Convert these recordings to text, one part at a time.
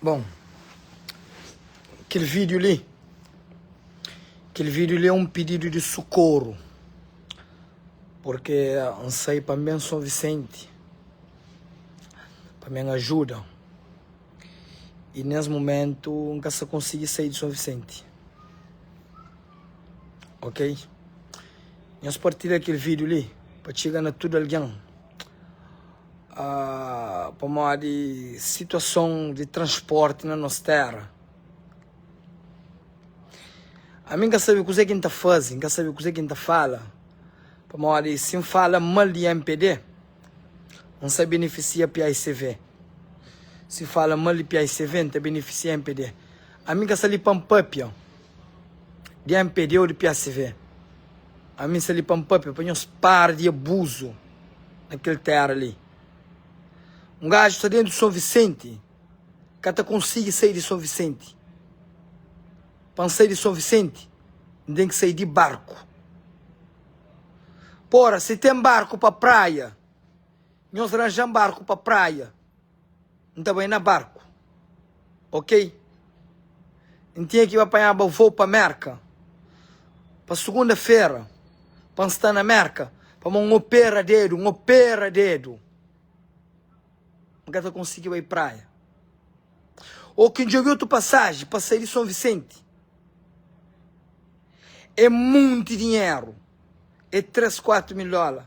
Bon, kel vídiu li, kel vídiu li é un pididu di sukoru, purke N sai pa N ben Son Visenti, pa ben ajuda, i nes mumentu N ka sa konsigi sai di Son Visenti, ok? Nhos partilha kel vídiu li pa txiga na tudu algen. Pamodi situason di transporti na nos téra. Ami N ka sabe kuzê ki N ta faze, N ka sabe kuzê ki N ta fala, pamodi si N fala mal di mpd, N sa benefisia paicv, si N fala mal di paicv, N ta benefisia mpd. Ami N ka sta li pa N pâpia di mpd ô di paicv, ami N sta li pa N pâpia pa nhos para di abuzu. na kel tera li. Un gaju sta dentu di Son Visenti, ka ta konsigi sai di Son Visenti. Pa N sai di Son Visenti, N ten ki sai di barku. Pora, si ten barku pa praia, nhos ranja-m barku pa praia. N ta bai na barku, ok? N tinha ki ba panhaba voo pa Merka pa sugunda-fera, pa N sta na Merka, pamodi N opera dedu, N opera dedu. N ka ta konsigi bai praia. Ô ki N djobe otu pasaji pa sai di Son Visenti, é monti dinheru, é 3, 4 mil dóla.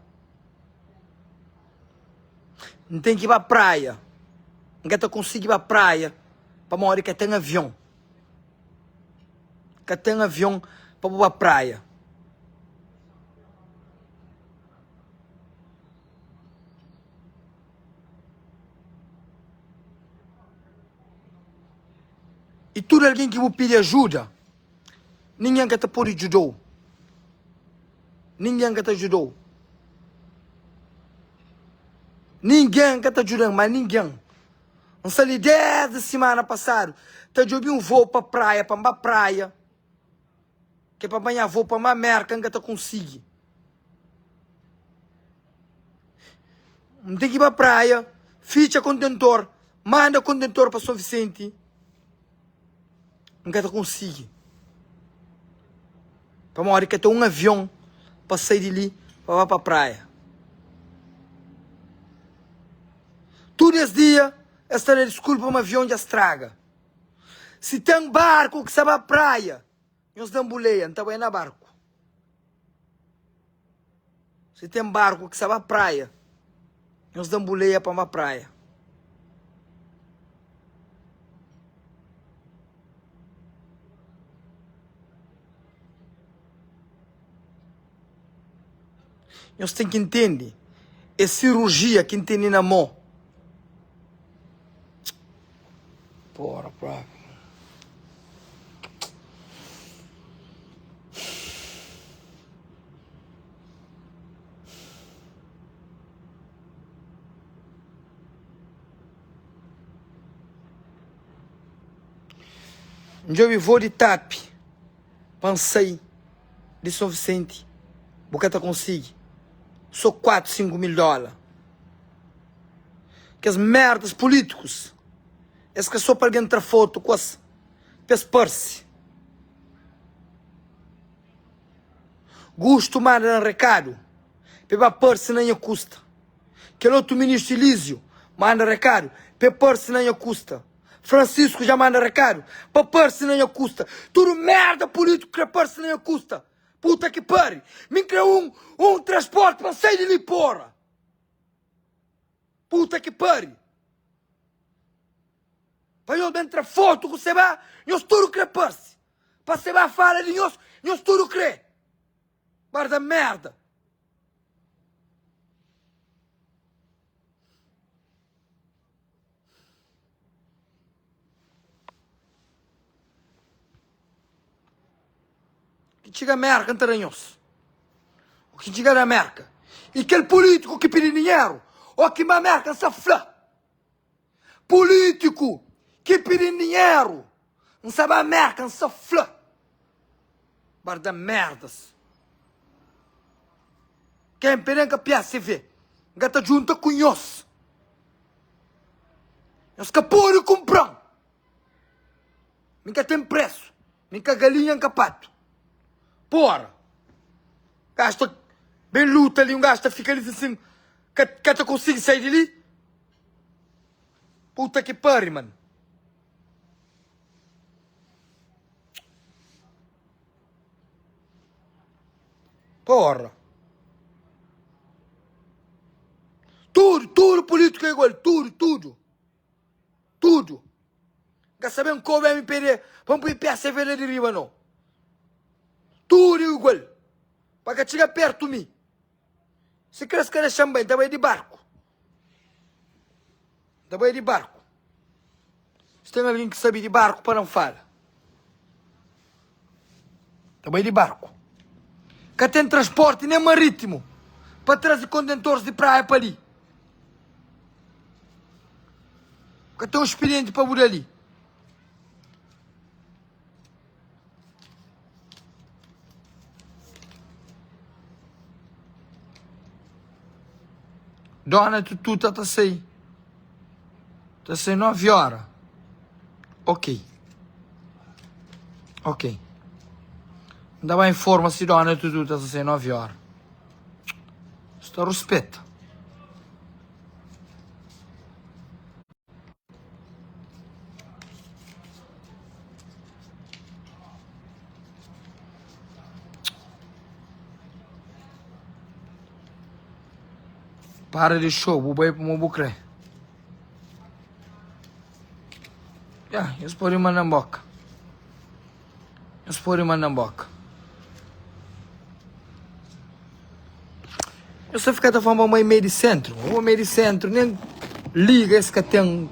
N ten ki ba praia. N ka ta konsigi ba praia pamodi ka ten avion. Ka ten avion pa bu ba praia. I tudu algen ki bu pidi ajuda, ningen ka ta pode djuda-u. Ningen ka ta djuda-u. Ningen ka ta djuda-m, ma ningen. N sta li desdi simana pasadu ta djobe un voo pa praia, pa N ba praia, ke pa panha voo pa N ba Merka, N ka ta konsigi. N ten ki ba praia, fitxa kontentor, manda kontentor pa Son Visenti. N ka ta konsigi. Pamodi ka ten un avion pa sai di li pa ba pa praia. Tudu es dia es ta da diskulpa ma avion dja straga. Si ten barku ki sta ba praia, nhos da-m buleia, N ta bai na barku. Si ten barku ki sta ba praia, nhos da-m buleia pa N ba praia. Nhos ten ki ntende, é sirurjia ki N tene na mô. Pora, propi. N djobe voo di TAP pa N sai di Son Visenti, bu ka ta konsigi. So 4, 5 mil dóla. Kes merdas pulítikus, es ka so pa algen tra fotu ku es, pa es parse. Gustu manda na rekadu pa e ba parse na nha kusta. Kel otu ministru Elísio manda rekadu pa e parse na nha kusta. Francisco dja manda rekadu pa parse na nha kusta. Tudu merda pulítiku kre parse na nha kusta. Puta ki pari! Mi N kre un un transporti pa N sai di li porra! Puta ki pari! Pa nhos ben tra fotu ku Seba, nhos tudu kre parse. Pa Seba fala di nhos, nhos tudu kre. Barda merda! Ki txiga Merka N ta da nhos. O ki txiga na Merka. I kel pulítiku ki pidi dinheru, o ki ma Merka N sa fla. Pulítiku ki pidi dinheru, N sa ba Merka N sa fla. Barda merdas. Ken pede N ka PSV. N ka ta djunta ku nhos. Nhos ka pode kunpra-m. Mi ka ten presu. Mi ka galinha, N ka patu. Pora. Gajo ta ben luta li, un gajo ta fika li sin, ka, ka ta konsigi sai di li. Puta ki pari, man. Porra. Tudo, tudo político é igual, tudo, tudo. Tudo. Ka sa ben koba MPD pa N pui PSV la di riba no. Tudo é igual. Pa ka txiga perto mi. Si kre es ka dexa-m bai, N ta bai di barku. N ta bai di barku. Si ten algen ki sabe di barku pa da-m fala. N ta bai di barku. Ka ten transporti nen marítimu pa traze kontentoris di praia pa li. Ka ten un spedienti pa bu da li. Dona Tututa ta sai. Ta sai 9 ora. Ok. Ok. N ta ba informa si Dona Tututa ta sai 9 ora. Sta ruspeta. Para di show, bu bai pamo bu kre. Ya, nhos pode manda-m boka. Nhos pode manda-m boka. Nhos ta fika ta fla ma mai mei di sentru. Ô mei di sentru, nen liga es ka ten.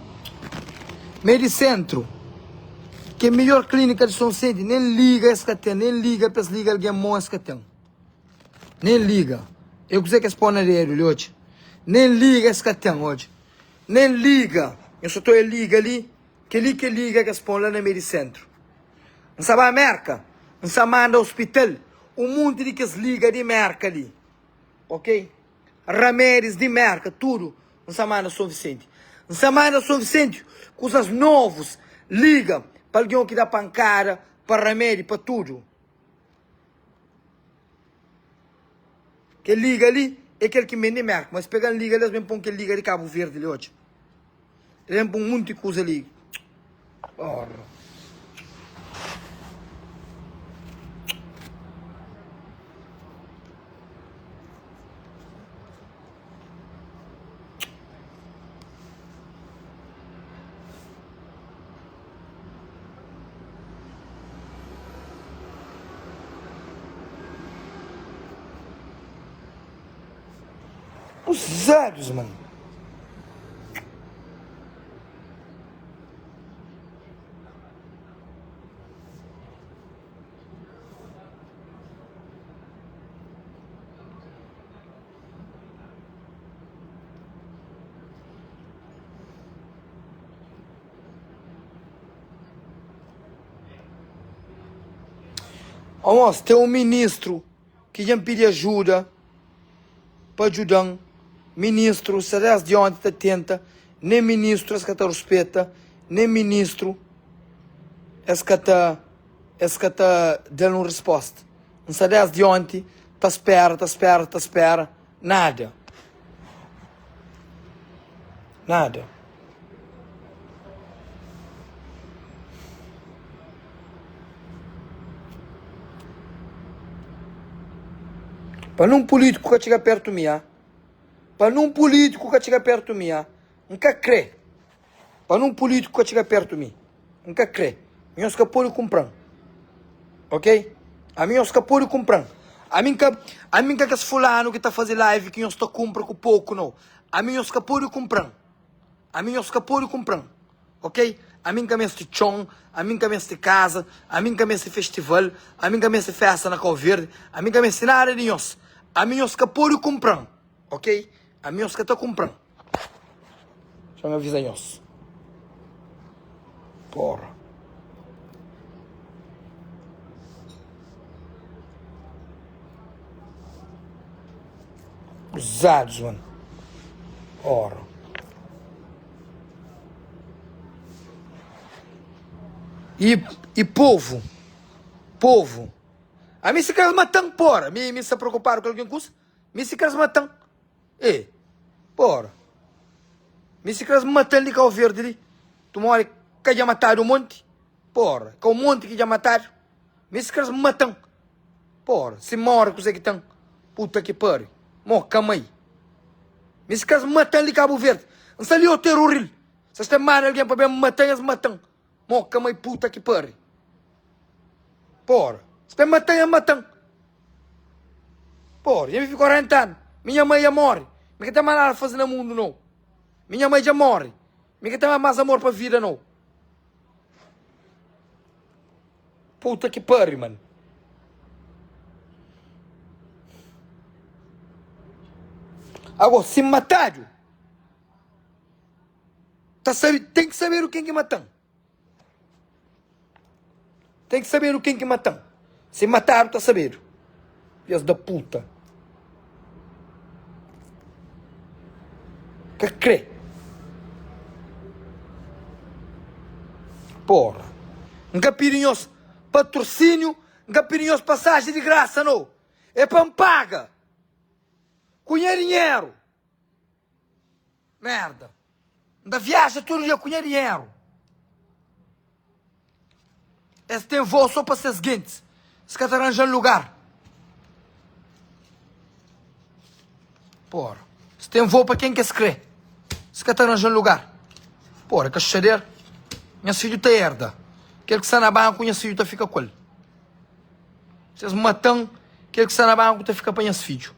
Mei di sentru, ki é midjor klinika di Sonsente, nen liga es ka ten, nen liga pa es liga algen mau es ka ten. Nen liga. É kuzê ki es pô na dedu li, odja. Nen liga es ka ten, odja. Nen liga. Nhos sa ta oja liga li? Kel-li ki é liga ki es pô la na mei di sentru. N sa ba Merka, N sa manda ospital un munti di kes liga di Merka li. Ok? Ramedis di Merka, tudu N sa manda Son Visenti. N sa manda Son Visenti kuzas novus, liga pa algen ki da pankada, pa ramedi, pa tudu. Kel liga li é kel ki N ben di Merka, ma es pega-m liga li, es ben pô-m kel liga di Kabu Verdi li, odja. Es ben pô-m munti kuza li. Porra. Usados, mano. Ó mos, ten un ministru ki dja N pidi ajuda pa djuda-m. Ministru sta désdi onti ta tenta, nen ministru es ka ta ruspeta, nen ministru es ka ta es ka ta da-l un respósta. N sta désdi onti ta spera, ta spera, ta spera, nada. Nada. Pa nun pulítiku ka txiga pertu mi, ah. Pa nun pulítiku ka txiga pertu mi, ah. N ka kre. Pa nun pulítiku ka txiga pertu mi. N ka kre. Nhos ka pode kunpra-m. Ok? Ami nhos ka pode kunpra-m. Ami N ka, ami N ka kes fulanu ki ta faze live ki nhos ta kunpra ku poku, nau. Ami nhos ka pode kunpra-m. Ami nhos ka pode kunpra-m. Ok? Ami N ka meste txon, ami N ka meste kaza, ami N ka meste festival, ami N ka meste festa na Kau Verdi, ami N ka meste nada di nhos. Ami nhos ka pode kunpra-m. Ok? Ami nhos ka ta kunpra-m. Xa N aviza nhos. Porra. Usados, mano. Porra. I i povu, povu. Ami si kre-s mata-m, pora. Mi mi sta preokupadu ku algen kusa? Mi si kre-s mata-m, e, pora. Mi si kre-s mata-m li Kau Verdi li, tu mori ka dja matadu un monti? Pora, ka un monti ki dja matadu. Mi si kre-s mata-m, pora. Si mori kuze ki ten? Puta ki pari, mo ka mai. Mi si kre-s mata-m li Kabu Verdi, N sta li oteroril. Si es ta manda algen pa ben mata-m, es mata-m. Moka mai puta ki pari. Pora. Si pa matan, es matan. Pora. Dja mi fi 40 anu. Mi nha mai dja mori. Mi ka ten más nada faze na mundu nou. Mi nha mai dja mori. Mi ka ten más amor pa vida nou. Puta ki pari, man. Ago, si matadu. Ta sabe, ten ki sabedu ken ki matan. Ten ki sabedu ken ki matan. Si matadu ta sabedu. Filhas da puta. Ka kre. Porra. N ka pidi nhos patrosíniu, N ka pidi nhos pasaji di grasa, no. É pa N paga. Ku nha dinheru. Merda. N ta viaja tudu dia ku nha dinheru. Es ten voo so pa ses gentis. Es ka ta ranja-m lugar. Pora. Es ten voo pa ken ki es kre. Es ka ta ranja-m lugar. Pora, ka xuxader. Nhas fidju ta erda. Kel ki sta na banku, nhas fidju ta fika ku el. Si es mata-m, kel ki sta na banku ta fika pa nhas fidju.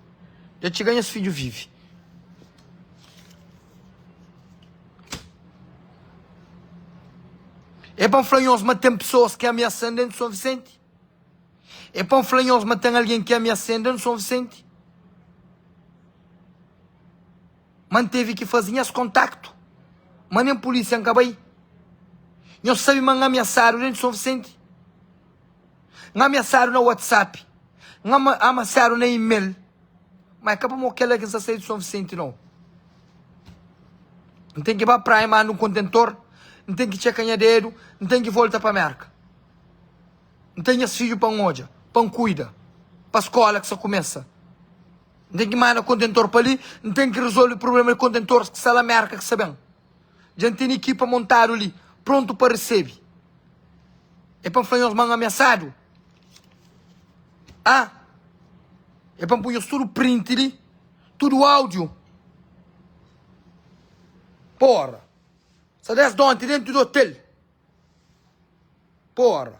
Dja txiga nhas fidju vive. É pa N fla nhos ma ten pesoas ki amiasa-m déntu Son Visenti? É pa N fla nhos ma ten algen ki amiasa-m déntu Son Visenti? Ma N tevi ki faze nhas kontaktu, ma nen pulísia N ka bai. Nhos sabe ma N amiasadu déntu Son Visenti? N amiasadu na WhatsApp, N amasiadu na email, ma é ka pamodi kel-la ki N sta sai di Son Visenti nau. N ten ki ba praia manda un kontentor, N ten ki txeka nha dedu, N ten ki volta pa Merka. N ten nhas fidju pa N odja, pa N kuida, pa skola ki sta kumesa. N ten ki manda kontentor pa li, N ten ki rezolve prubléma di kontentoris ki sta la Merka ki sta ben. Dja N tene ekipa montadu li, prontu pa resebe. É pa N fla nhos ma N amiasadu? Ah! É pa N pui nhos tudu print li, tudu audiu? Pora! Sta desdi onti dentu di otel. Pora!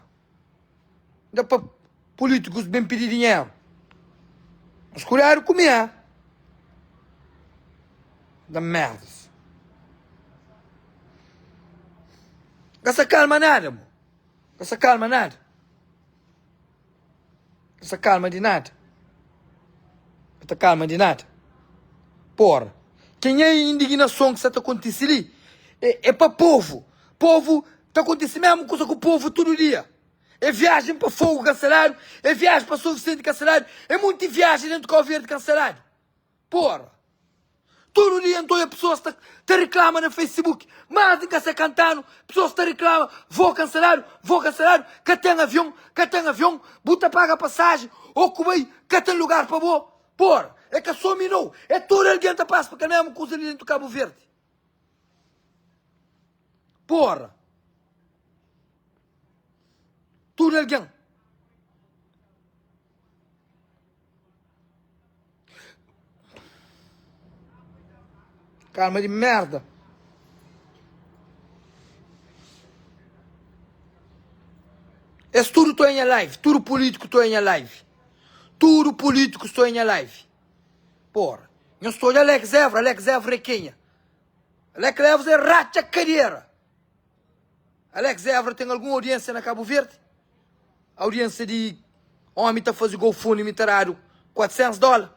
Da pa pulítikus ben pidi dinheru. Mas kudadu ku mi, ah! Da merdas. Ka sa kalma nada, mo. Ka sa kalma nada. Ka sa kalma di nada. Ka ta kalma di nada. Porra. Kenha indignason ki sa ta kontise li é, é pa povu. Povu ta kontise mesmu kusa ku povu tudu dia. É viajen pa Fogo kanseladu, é viajen pa São Vicente kanseladu, é munti viajen dentu Cabo Verde kanseladu. Porra. Tudu dia N ta odja pesoas ta ta riklama na Facebook, mas N ka sa kantanu, pesoas ta riklama, voo kanseladu, voo kanseladu, ka ten avion, ka ten avion, bu ta paga pasajen ô ku bai, ka ten lugar pa bo. Porra, é ka so mi nau, é tudu algen ta pasa pa kel mesmu kuza li dentu Kabu Verdi. Porra. Tudu algen. Karma di merda. Es tudu to nha live, tudu político to nha live. Tudu político sto nha live. Porra, nhos ta odja Alex Evra, Alex Evra é kenha? Alex Evra é ratxa kadera. Alex Evra ten algun audiência na Cabo Verde? Audiência di homi ta faze GoFundMe ta dadu 400 dólar?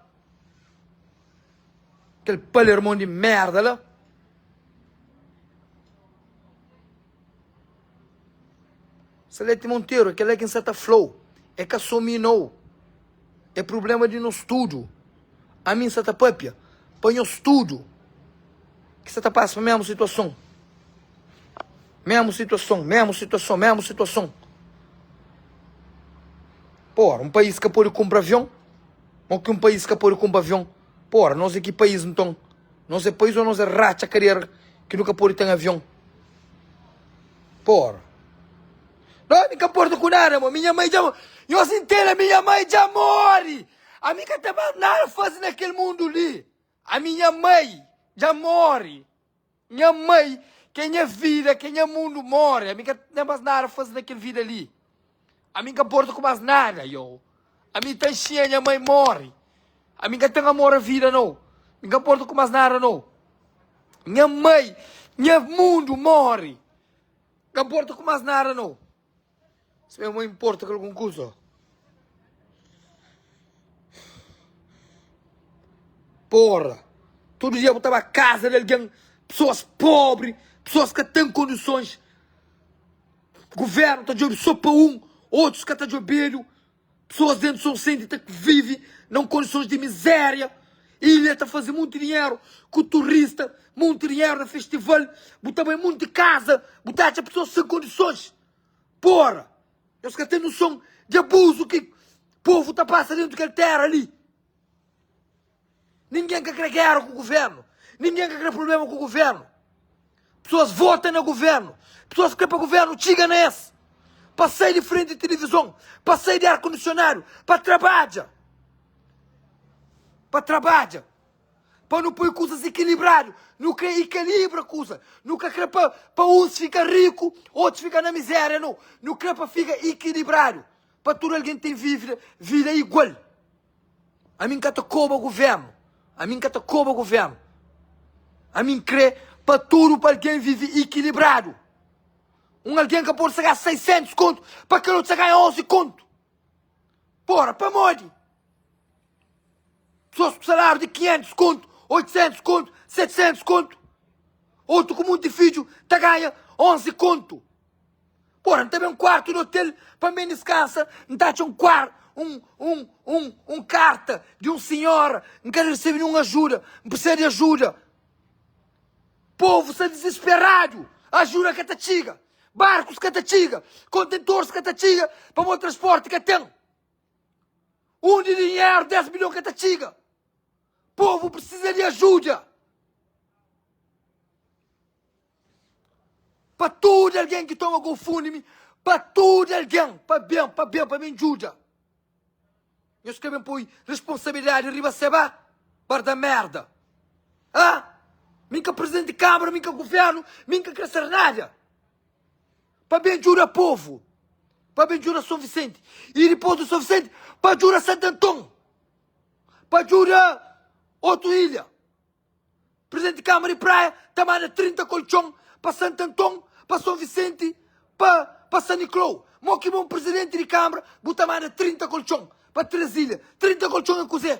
Kel palermon di merda la. Salete Monteiro, é kel-la ki N sa ta fla-u. É ka sô mi nau. É prubléma di nos tudu. Ami N sa ta pâpia pa nhos tudu ki sa ta pasa pa mésmu situason. Mesmu situason, mesmu situason, mesmu situason. Porra, un país ka pode kunpra avion? Mo ki un país ka pode kunpra avion? Porra, nos é ki país nton? Nos é país ou nos é ratxa kadera ki nu ka pode ten avion? Porra. Não, mi ka porta ku nada, mo. Minha mãe dja Nhos intende, minha mãe dja more. Ami ka ten mais nada faze na kel mundu li. A minha mãe dja more. Nha mãe, ki é nha vida, ki é nha mundu, more. Ami ka ten mais nada faze na kel vida li. Ami ka porta ku mais nada, yo. Ami ta nxinha nha mãe more. Ami ka ten amor a vida, no. Mi ka porta ku mais nada, no. Nha mãe, nha mundu more. Ka nporta ku más nada nau. Si nha mãe nporta ku algun kuza. Porra, tudu dia bu ta ba kaza di algen, pesoas pobri, pesoas ka ten kondisons. Guvernu ta djobe so pa un, otus ka ta djobedu. Pesoas dentu Sonsente ta vive na un kondisons di mizéria. Ilha ta faze munti dinheru ku turista, munti dinheru na festival. Bu ta bai munti kaza, bu ta atxa pesoas sen kondisons. Pora, nhos ka ten noson di abuzu ki povu ta pasa dentu kel tera li. Ningen ka kre gera ku guvernu, ningen ka kre problema ku guvernu. Pesoas vota na guvernu, pesoas kre pa guvernu txiga na es, pa sai di frenti di tilivizon, pa sai di ar kondisionadu, pa trabadja, pa trabadja, pa nu poi kuzas ikilibradu. Nu kre ikilibra kuza, nu ka kre pa pa uns fika riku, otus fika na mizeria, no. Nu kre pa fika ikilibradu, pa tudu algen ten vida vida igual. Ami N ka ta koba guvernu. Ami N ka ta koba guvernu. Ami N kre pa tudu pa algen vive ikilibradu. Un algen ka pode sa ganha 600 kontu pa kel otu sa ganha 11 kontu. Pora, pamodi? Pesoas ku saláriu di 500 kontu, 800 kontu, 700 kontu. Otu ku monti fidju ta ganha 11 kontu. Pora, N ta ben kuartu di otel pa N ben diskansa, N ta atxa un kuar, un, un, un, un karta di un sinhora, N ka resebe ninhun ajuda, N precisa di ajuda. Povu sta dizisperadu, ajuda ka ta txiga, barkus ka ta txiga, kontentores ka ta txiga, pamodi transporti ka ten. Undi dinheru 10 milhon ka ta txiga. Povu precisa di ajuda. Pa tudu algen ki toma GoFundMe, pa tudu algen, pa ben, pa ben, pa ben djuda. Nhos ka ben poi responsabilidadi riba seba, barda merda. Ah! Mi ka presidenti di kamara, mi ka guvernu, mi ka kre ser nada. Pa ben djuda povu, pa ben djuda Son Vicente, i dipos di Son Vicente, pa djuda Santo Anton, pa djuda otu ilha. Presidenti di Kâmara di Praia ta manda 30 koltxon pa Santo Anton, pa Son Visenti, pa pa San Niklou. Mo ki bo un presidenti di Kâmara bu ta manda 30 koltxon pa 3 ilha? 30 koltxon é kuzê?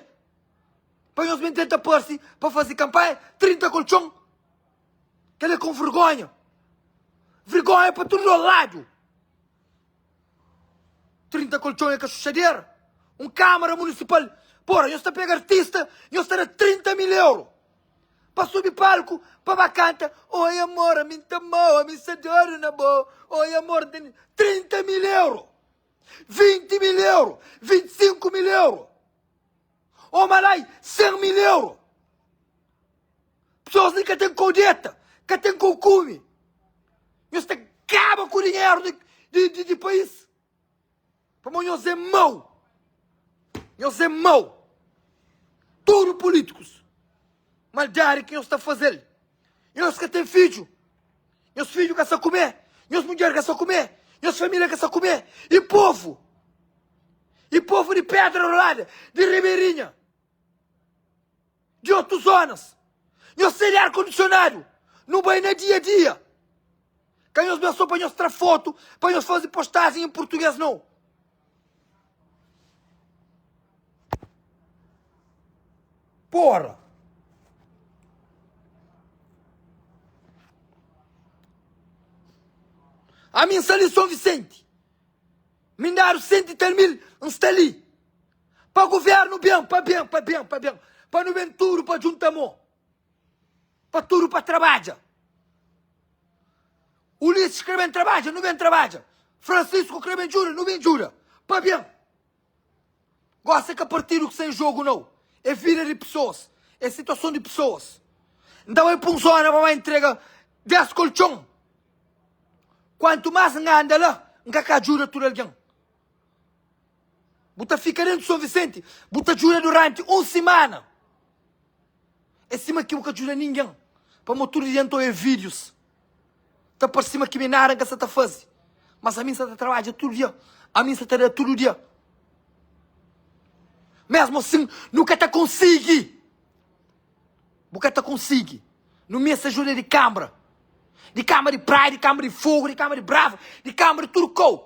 Pa nhos ben tenta parse pa faze kanpanha? 30 koltxon? Kel-li é kon vergonha. Vergonha pa tudu ladu. 30 koltxon é ka xuxadera. Un kamara munisipal. Pora, nhos ta pega artista, nhos ta da 30 mil euro pa subi palku pa ba kanta Oi amor, ami N ta amau, ami N sta dodu na bo Oi amor, N ta 30 mil euro, 20 mil euro, 25 mil euro Ô malai, 100 mil euro Pesoas li ka ten kou deta, ka ten kou kume. Nhos ta kaba ku dinheru di, di, di, di país. Pamodi nhos é mau. Nhos é mau. Tudu polítikus. Maldadi ki nhos ta faze-l. Nhos ka ten fidju. Nhos fidju ka sa kume. Nhos mudjer ka sa kume. Nhos família ka sa kume. I povu? I povu di Pedra Rolada, di Ribeirinha. di otu zonas. Nhos sai di ar kondisionadu, nu bai na dia dia. Ka nhos ben so pa nhos tra fotu, pa nhos faze postajen em português não. Porra! Ami N sta li São Vicente. Mi N dadu 100 e tal mil, N sta li. Pa governo ben, pa ben, pa ben, pa ben, pa nu ben tudu pa djunta mo, pa tudu pa trabadja. Ulisses. Ulisses kre ben trabadja, nu ben trabadja. Francisco kre ben djuda, nu ben djuda. Pabia? Gosi é ka partidu ki sta en jogu nau. É vida di pesoas, é situason di pesoas. N ta bai pa un zona pa bai ntrega 10 koltxon. Kuantu más N anda la, N ka ka djuda tudu algen. Bu ta fika dentu Son Visenti, bu ta djuda duranti un simana. É sima ki bu ka djuda ningen, pamodi tudu dia N ta oia vídius. Ta parse sima ki mi nada N ka sa ta faze, mas ami N sa ta trabadja tudu dia, ami N sa ta da tudu dia. Mesmu asin, nu ka ta konsigi. Bu ka ta konsigi. Nu meste ajuda di kanbra, di kanbra di praia, di kanbra di fogu, di kanbra di brava, di kanbra di tudu kou.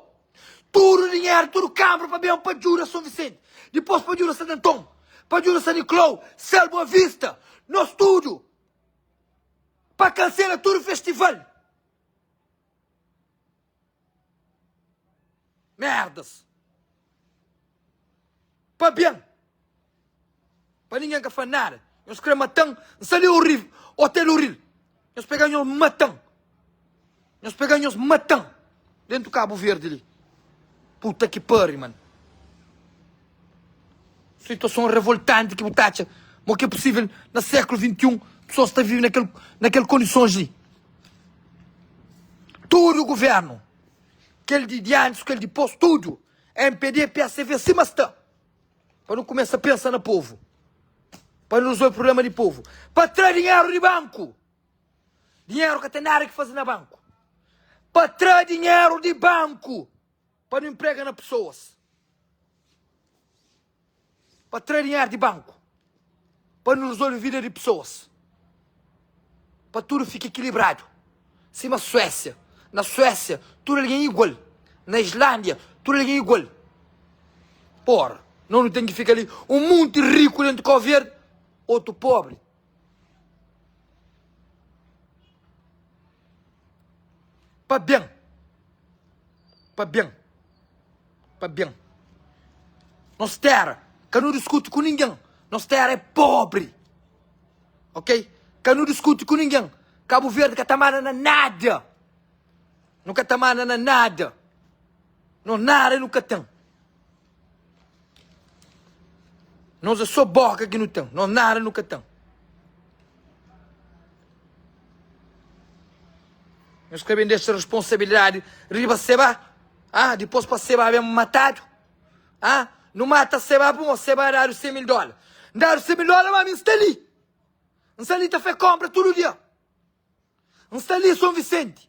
Tudu dinheru, tudu kanbra pa ben pa djuda Son Visenti, dipôs pa djuda Santu Anton, pa djuda San Nicolau, Sal Boa Vista, nos tudu pa kansela tudu festival. Merdas. Pa ben. Pa ningen ka fla nada. Nhos kre matan, N sta li Oril, Hotel Oril. Nhos pega nhos matan. Nhos pega nhos matan dentu Cabo Verde li. Puta ki pari, man. Situason revoltanti ki bu ta atxa mo ki é posivel na sékulu 21 pesoas ta vive na kel na kel kondisons li. Tudu guvernu, kel di di antis, kel dipôs, tudu, MPD, PSV, sima sta. Pa nu kumesa pensa na povu. Pa nu rezolve problema di povu. Pa tra dinheru di banku. Dinheru ka ten nada ki faze na banku. Pa tra dinheru di banku. Pa nu inprega na pesoas. Pa tra dinheru di banku. Pa nu rezolve vida di pesoas. Pa tudu fika ekilibradu. Sima Suésia. Na Suésia, tudu algen é igual. Na Islândia, tudu algen é igual. Pora, nos nu ten ki fika li un monti riku dentu Kau Verdi, otu pobri. Pa ben, pa ben, pa ben. Nos tera, ka nu diskuti ku ningen, nos tera é pobri. Ok? Ka nu diskuti ku ningen. Kabu Verdi ka ta manda na nada. Nu ka ta manda na nada. Nos nada nu ka ten. Nos é só boka ki nu ten. Nos nada nu ka ten. Nhos ka ben dexa responsabilidadi riba Seba? Ah, dipôs pa Seba ben matadu? Ah, nu mata Seba pamodi Seba dadu 100 mil dóla. N dadu 100 mil dóla, má mi N sta li. N sta li ta fé kónpra tudu dia. N sta li Son Visenti.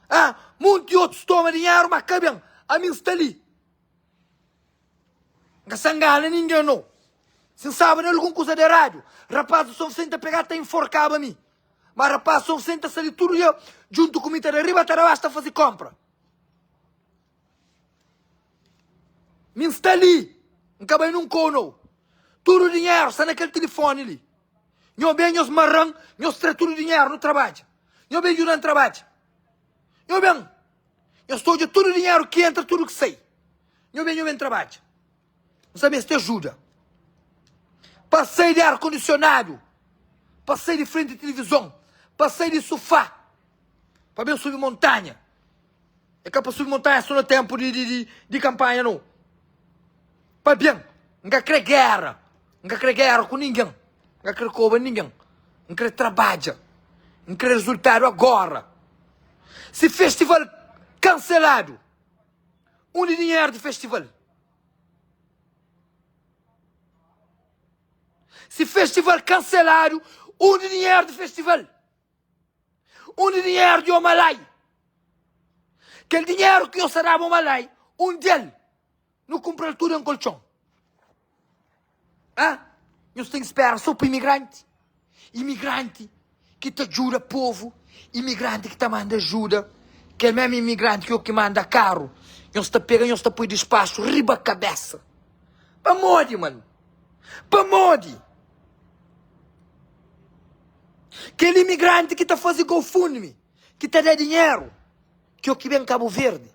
Ah, munti otus toma dinheru, ma ka ben. Ami N sta li. N ka sta ngana ningen, no. Si N staba na algun kuza di eradu, rapaz di Son Visenti ta pegaba ta inforkaba mi. Ma rapaz di Son Visenti ta sta li tudu dia djuntu ku mi, ta da riba, ta da baxu, ta faze kónpra. Mi N sta li, N ka bai nun kou no. Tudu dinheru sta na kel tilifoni li. Nho ben nhos maran, nhos tra tudu dinheru, nu trabadja. Nho ben djuda-m trabadja. Nho ben, nhos ta odja tudu dinheru ki entra, tudu ki sai. Nho ben, nho ben trabadja. N sta meste ajuda pa sai di ar kondisionadu, pa sai di frenti tilivizon, pa sai di sufá, pa ben subi montanha. É ka pa subi montanha só na ténpu di, di, di, di kanpanha, nau. Pabia N ka krê géra, N ka krê géra ku ningen, N ka krê koba ningen. N krê trabadja, N krê rezultadu agóra. Si festival kanseladu, undi dinheru di festival? Si festival kanseladu, undi dinheru di festival? Undi dinheru di Omalai? Kel dinheru ki nhos ta daba Omalai, undi el? Nu kunpra-l tudu en koltxon. Ah, nhos ten ki spera so pa imigranti. Imigranti ki ta djuda povu, imigranti ki ta manda ajuda. Kel mesmu imigranti ki o ki manda karu, nhos ta pega, nhos ta poi dispaxu riba kabesa. Pamodi, man? Pamodi? Kel imigranti ki ta faze GoFundMe, ki ta da dinheru, ki o ki ben Kabu Verdi,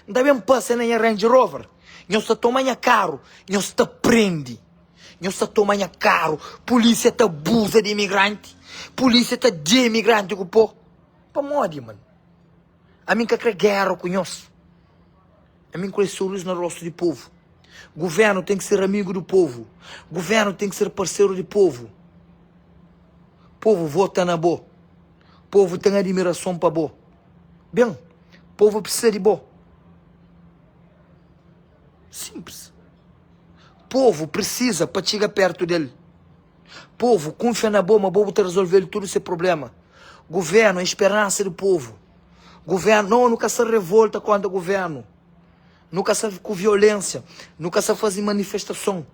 N ta ben pasa na nha Range Rover, nhos ta toma nha karu, nhos ta prende, nhos ta toma nha karu, pulísia ta abuza di imigranti, pulísia ta dia imigranti ku po. Pamodi, man? Ami N ka kre géra ku nhos. Ami N kre sorrizu na rostu di povu. Guvernu ten ki ser amigu di povu. Guvernu ten ki ser parseru di povu. Povu vota na bo. Povu ten adimirason pa bo. Ben, povu precisa di bo. Simples. Povu precisa pa txiga perto del. Povu kunfia na bo ma bo bu ta resolvel tudu se problema. Governo é esperança di povu. Governo, no, nu ka sa revolta kontra governo. Nu ka sa ku violência, nu ka sa faze manifestason.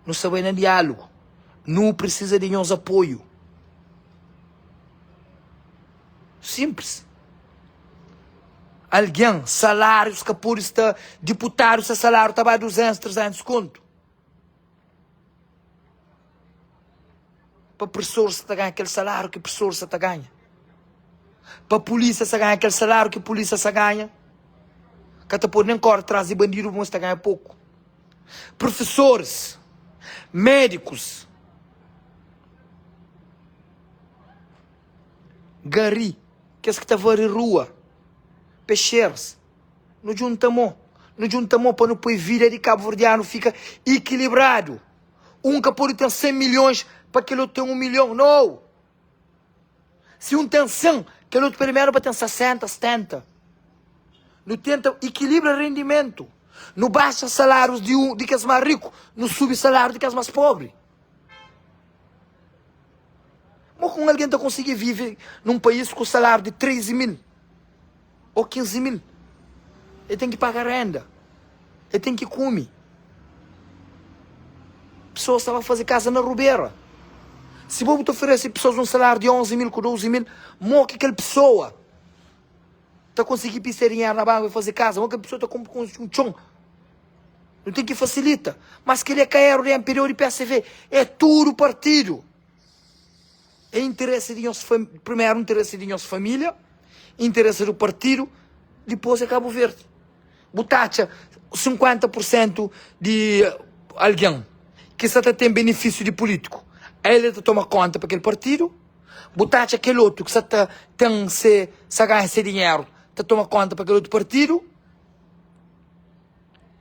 Nu sa bai na diálogo. Nu precisa di nhos apoio. Simples. Algen, salárius ka pode sta, diputadu se saláriu ta ba 200, 300 kontu. Pa profesor sa ta ganha kel saláriu ki profesor sa ta ganha. Pa pulísia sa ganha kel saláriu ki pulísia sa ganha. Ka ta pode nen kóre tras di bandidu pamodi es ta ganha poku. Profesoris, médikus. Gari, kes ki ta vari rua, pexeras, nu djunta mô, nu djunta mô pa nu poi vida di kabuverdianu fika ikilibradu. Un ka pode ten 100 milhons pa kel otu ten 1 milhon, no! Si un ten 100, kel otu pelu menu pa ten 60, 70. Nu tenta ikilibra rendimentu. Nu baxa salárius di un di kes más riku, nu subi saláriu di kes más pobri. Mo ku un algen ta konsigi vive nun país ku saláriu di 13 mil ô 15 mil? El ten ki paga renda, el ten ki kume. Pesoas ta ba faze kaza na rubera. Si bo bu ta oferese pesoas un saláriu di 11 mil ku 12 mil, mo ki kel pesoa ta konsigi pisa dinheru na banku pa faze kaza? Mo ki kel pesoa ta kunpra un txon? Nu ten ki fasilita. Mas kel-li é ka eru di MPD ô di PSV. É tudu partidu. É interesi di nhos, primeru interesi di nhos família, interesi di partidu, dipôs é Kabu Verdi. Bu ta atxa 50 pur sentu di algen ki sa ta ten benefísiu di pulítiku, el ta toma konta pa kel partidu. Bu ta atxa kel otu ki sa ta ten se, sa ganha se dinheru, ta toma konta pa kel otu partidu.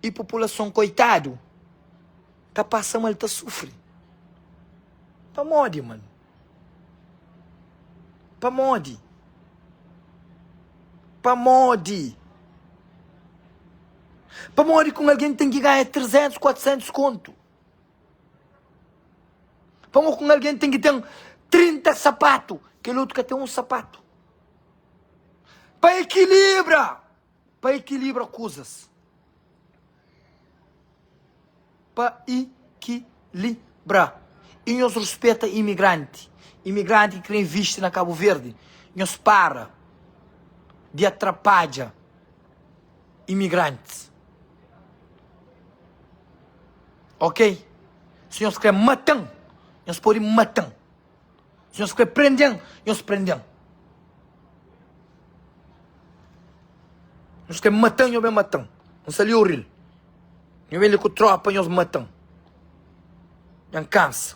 I populason koitadu ta pasa mal ta sufri. Pamodi man? Pamodi? Pamodi? Pamodi ki un algen ten ki ganha 300, 400 kontu? Pamodi ki un algen ten ki ten 30 sapatu, kel otu ka ten un sapatu? Pa ekilibra! Pa ekilibra kuzas. Pa ikilibra. I nhos ruspeta imigranti. Imigranti ki kre invisti na Kabu Verdi, nhos para di atrapadja imigrantis. Ok? Si nhos kre mata-m, nhos pode mata-m. Si nhos kre prende-m, nhos prende-m. Nhos kre mata-m, nhos ben mata-m. N sta li oril. Nhos ben li ku tropa, nhos mata-m. Dja N kansa.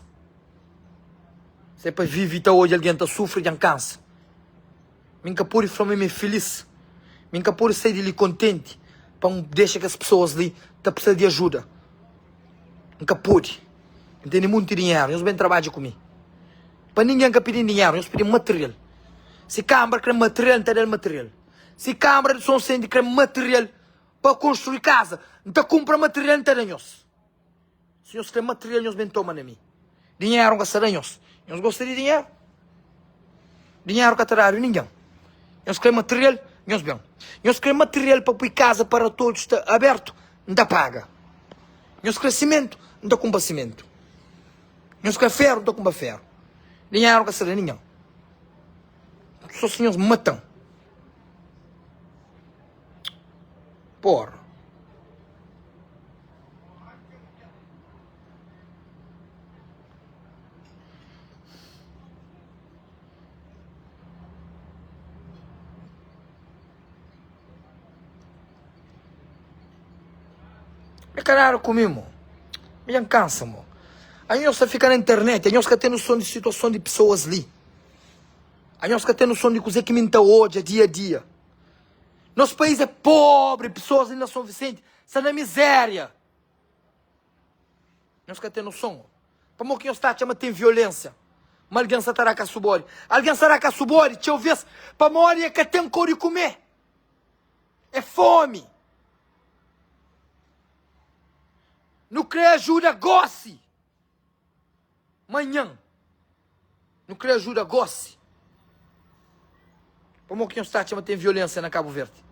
Se é pa vive ta odja algen ta sufri, dja N kansa. Mi N ka pode fla ma mi é filís. Mi N ka pode sai di li kontenti pa N dexa kes pesoas li ta precisa di ajuda. N ka pode. N tene monti dinheru, nhos ben trabadja ku mi. Pa ningen ka pidi-m dinheru, nhos pidi-m material. Si kanbra kre material, N ta da-l material. Si kanbra di Sonsente kre material pa konstrui kaza, N ta kunpra material N ta da nhos. Si nhos kre material, nhos ben toma na mi. Dinheru N ka sta da nhos. Nhos gosta di dinheru? Dinheru ka ta dadu ningen. Nhos kre material, nhos ben. Nhos kre material pa pui kaza para todos sta abertu, N ta paga. Nhos kre simentu, N ta kunpra simentu. Nhos kre feru, N ta kunpra feru. Dinheru ka sta da ningen. So si nhos mata-m. Porra. Mi ka nada ku mi mo. Mi dja N kansa mo. Anhos ta fika na internet, anhos ka ten noson di situason di pesoas li. Anhos ka ten noson di kuzê ki mi N ta odja dia a dia. Nos país é pobri, pesoas li na Son Vicente sta na miséria. Nhos ka ten noson. Pamodi ki nhos ta atxa ma ten violénsia? Ma algen sta ta da kasubódi. Algen sta da kasubódi txeu vês pamodi e ka ten kau di kume. É fómi. Nu krê ajuda gósi. Manhan. Nu krê ajuda gósi. Pamodi ki nhos ta atxa ma ten violénsia na Kabu Verdi?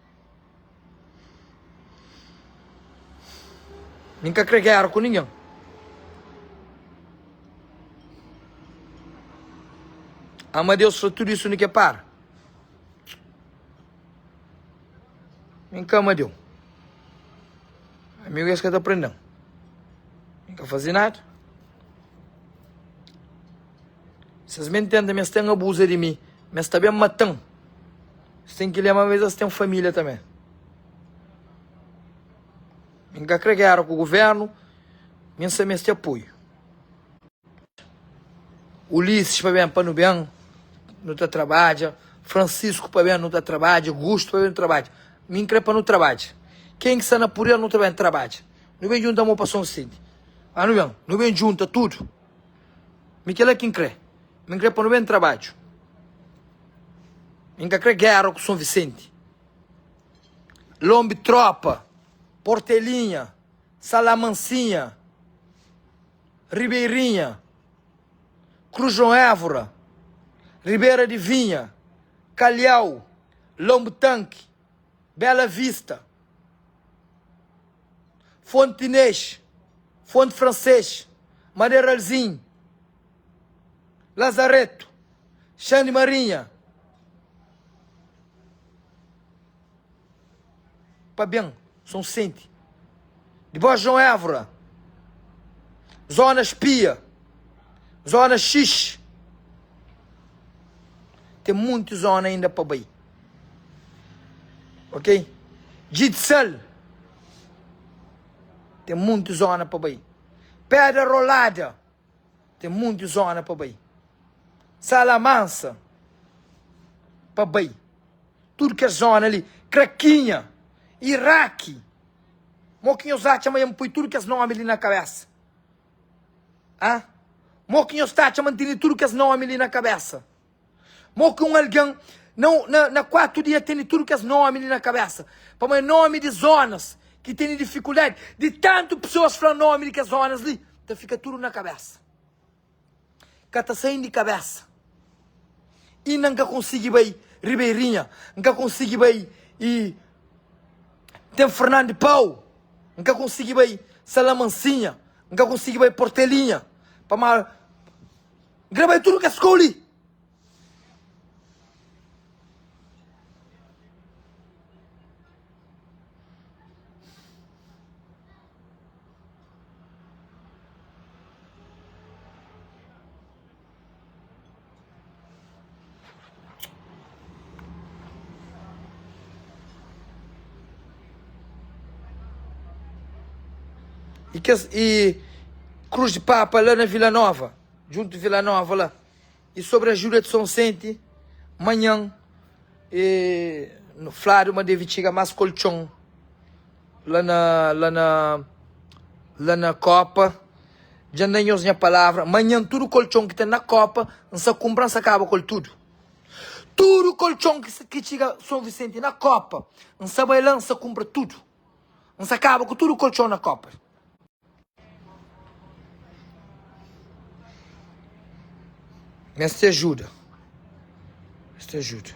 Mi N ka krê géra ku ningen. Ama Deus fla tudu isu nu ke para. Mi N ka ama Deus. Amigu es ka ta prende-m. Mi N ka faze nada. Si es ben tenta, ma es ten abuza di mi, ma es ta ben mata-m. Es ten ki lenbra ma es ten família tanbê. Mi N ka kre géra ku govérnu, mi N sa meste apoiu. Ulisses pa ben pa nu ben, nu ta trabadja. Francisco pa ben, nu ta trabadja. Gusto pa ben, nu trabadja. Mi N kre pa nu trabadja. Ken ki sta na puder, nu ta ben trabadja. Nu ben djunta mô pa Son Vicente. Ah, nu ben, nu ben djunta tudu. Mi kela ki N kre. Mi N kre pa nu ben trabadju. Mi N ka kre gera ku Son Vicente. Lombi Tropa, Portelinha, Salamansinha, Ribeirinha, Cruzon Évora, Ribeira de Vinha, Calhau, Lombo Tanque, Bela Vista, Fonte Inês, Fonte Francês, Madeiralzinho, Lazareto, Xande Marinha, pa ben Soncente, dipos João Évora, Zona Espia, Zona Xix, ten munti zona inda pa bai. Ok? Djitsal ten munti zona pa bai. Pedra Rolada ten munti zona pa bai. Salamansa pa bai. Tudu kes zona li, Krakinha, Iraki. Mo ki nhos atxa ma N poi tudu kes nomi li na kabesa? Ah? Mo ki nhos ta atxa ma N tene tudu kes nomi li na kabesa? Mo ki un algen na, na, na 4 dia tene tudu kes nomi li na kabesa? Pamodi nomi di zonas ki tene difikuldadi, di tantu pesoas fla nomi di kes zonas li, ta fika tudu na kabesa. Ka ta sain di kabesa. Inda N ka konsigi bai Ribeirinha, N ka konsigi bai i ten Fernando Pau, N ka konsigi bai Salamansinha, N ka konsigi bai Portelinha, pamodi N kre bai tudu kes kau li. I kes i Cruz de Papa la na Vila Nova. Djuntu Vila Nova la i sobri ajuda di Sonsente manhan e fladu ma devi txiga mas koltxon la na la na la na kopa dja N da nhos nha palavra manhan tudu koltxon ki ten na kopa N sa kunpra N sa kaba ku el tudu tudu koltxon ki txiga Son Visenti na kopa N sa bai la N sa kunpra tudu N sa kaba ku tudu koltxon na kopa. Meste ajuda. Meste ajuda.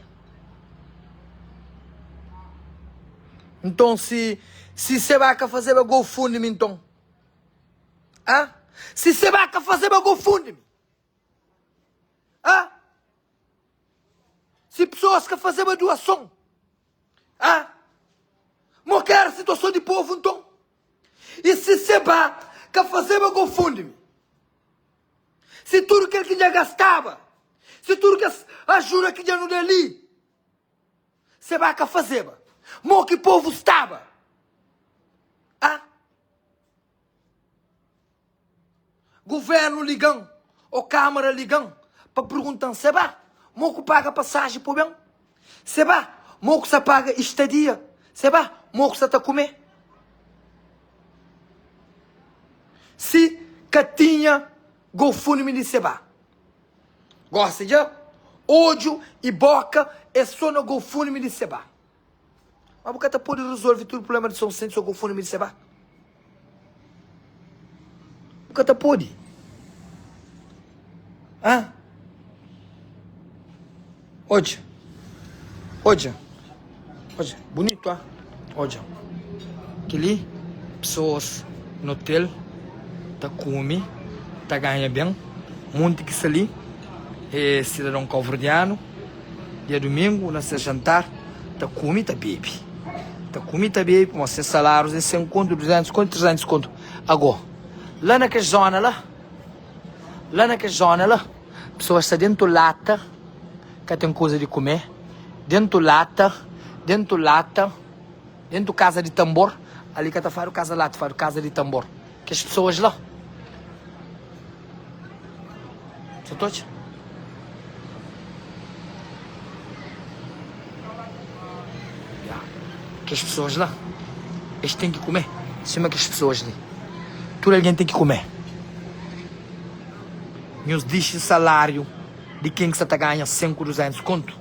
Nton si si Seba ka fazeba GoFundMe nton? Ah? Si Seba ka fazeba GoFundMe? Ah? Si pesoas ka fazeba doason? Ah? Mo ki era situason di povu nton? I si Seba ka fazeba GoFundMe? Si tudu kel ki dja gastaba, si tudu kes ajuda ki dja nu da li, Seba ka fazeba, mo ki povu staba? Ah? Guvernu liga-m ô Kamara liga-m pa pergunta-m, Seba, mo ku paga pasaji pa bu ben? Seba, Mo ku sa paga estadia. Seba, mo ku sa ta kume. Si ka tinha GoFundMe di Seba. Gosi dja, odju i boka é so na GoFundMe di Seba. Ma bu ka ta pode rezolve tudu prubléma di São Vicente so GoFundMe di Seba. Bu ka ta pode. Ah? Odja. Odja. Odja. Bunitu, ah? Odja. Kel-li, pesoas na otel ta kume, ta ganha ben. Monti ki sta li é sidadon kauverdianu. Dia dumingu, na ses jantar, ta kume, ta bebe. Ta kume, ta bebe, pamodi ses salárius é 100 kontu, 200 kontu, 300 kontu. Agó, la na kes zóna la, la na kes zóna la, Pesoas sta dentu lata, ka ten kuza di kume, dentu lata, dentu lata, dentu kaza di tanbor, ali ka ta fadu kaza lata, fadu kaza di tanbor. Kes pesoas la. Sa ta odja? Ya. Kes pesoas la, es ten ki kume, sima kes pesoas li. Tudu algen ten ki kume. Nhos dixi saláriu di ken ki sa ta ganha 100 ku 200 kontu,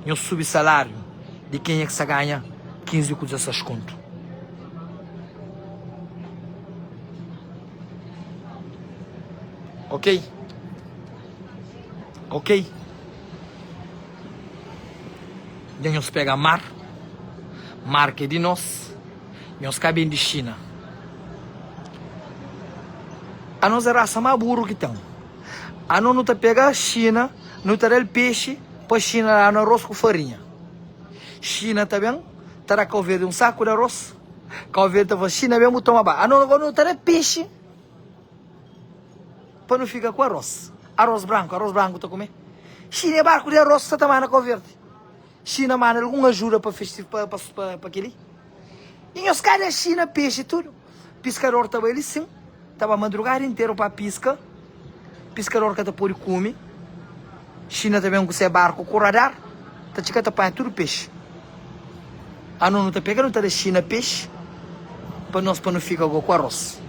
nhos subi saláriu di kenha ki sa ganha 15 ku 16 kontu. Ok? Ok? Dja nhos pega mar, mar ki é di nos. Nhos ka ben di Xina. Anos é rasa más buru ki ten. Anos nu ta pega Xina, nu ta da-l pexi pa Xina da-nu aros ku farinha. Xina ta ben, ta da Kau Verdi un saku di aros. Kau Verdi ta fla, Xina ben bu toma ba. Anos agora nu ta da pexi pa nu fika ku aros. Aros branku, aros branku ta kume. Xina é barku di aros ki sa ta manda Kau Verdi. Xina manda algun ajuda pa pa pa pa kel-li? I nhos ka da Xina pexi tudu? Piskador ta bai li sin, ta ba madrugada interu pa piska. Piskador ka ta pode kume. Xina ta ben ku se barku ku radar, ta txiga ta panha tudu pexi. Anos nu ta pega nu ta da Xina pexi pa nos pa nu fika go ku aros.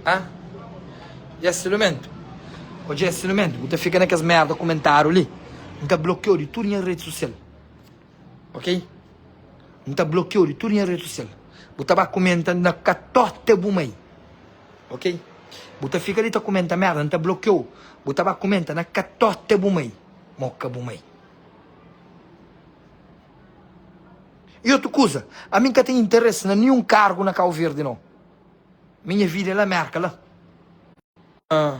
Ah? Jesse Lumento Ô Jesse Lumento, bu ta fika na kes merda kumentáriu li N ta blokiau di tudu nha redi sosial Ok? N ta blokiau di tudu nha redi sosial Bu ta ba kumenta na katóte bu mai Ok? Bu ta fika li ta kumenta merda N ta blokiau Bu ta ba kumenta na katóte bu mai Moka bu mai I otu kuza, ami N ka ten interesi na ninhun kargu na Kau Verdi no. Minha vida é la Merka la. Ah.